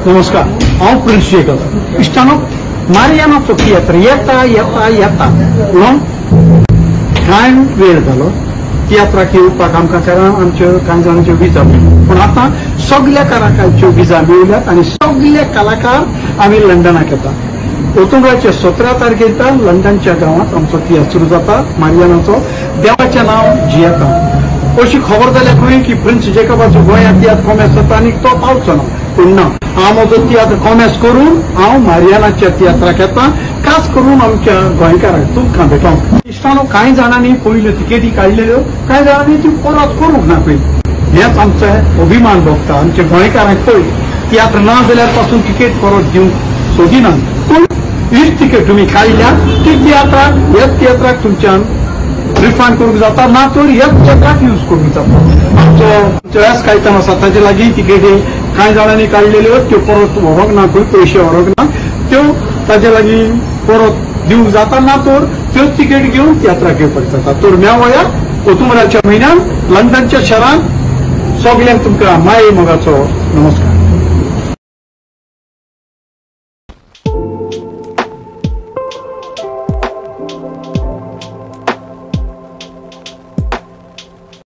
नमस्कार, हांव prince Jacob. इश्टानो, मारियानाचो तियात्र येता येता येता म्हणून कांय वेळ जालो तियात्राक येवपाक आमकां, कारण आमच्यो कांय जाणांच्यो विजा मेळ्ळ्यो. पूण आतां सगल्या कलाकारांच्यो विजा मेळ्ळ्यात आनी सगले कलाकार आमी लंडनाक येता. ऑक्टोबराच्या 17 तारखेर लंडनच्या गांवांत आमचो तियात्र सुरू जाता, मारियानाचो देवाचें नांव जियेता. अशी खबर जाल्या खंय की प्रिन्स जेकबाचो गोंयांत तियात्र कोमेस जाता आनी तो पावचो ना. पूण ना, हांव म्हजो तियात्र कोमेस करून हांव मारियानाच्या तियात्राक येता, खास करून आमच्या गोंयकारांक तुमकां भेटोवंक. इश्टानो, कांय जाणांनी पयल्यो तिकेटी काडलेल्यो, कांय जाणांनी त्यो परत करूंक ना पयलीं. हेच आमचें अभिमान भोगता आमच्या गोंयकारांक. पळय तियात्र ना जाल्यार पासून तिकेट परत दिवंक सोदिना, पूण हीच तिकेट तुमी काडल्या ती तियात्राक, ह्याच तियात्राक तुमच्यान रिफंड करूंक जाता, ना तर ह्याच तियात्राक यूज करूंक जाता. आमचो एस कायतान आसा ताजे लागीं तिकेटी कांय जाणांनी काडलेल्यो त्यो परत व्हरूंक ना, खंय पयशे व्हरूंक ना, त्यो ताजे लागीं परत दिवंक जाता, ना तर त्योच तिकेट घेवन तियात्राक येवपाक जाता. तर मेवया ऑक्टोबराच्या म्हयन्यान लंडनच्या शहरांत. सगल्यांक तुमकां माये मोगाचो नमस्कार.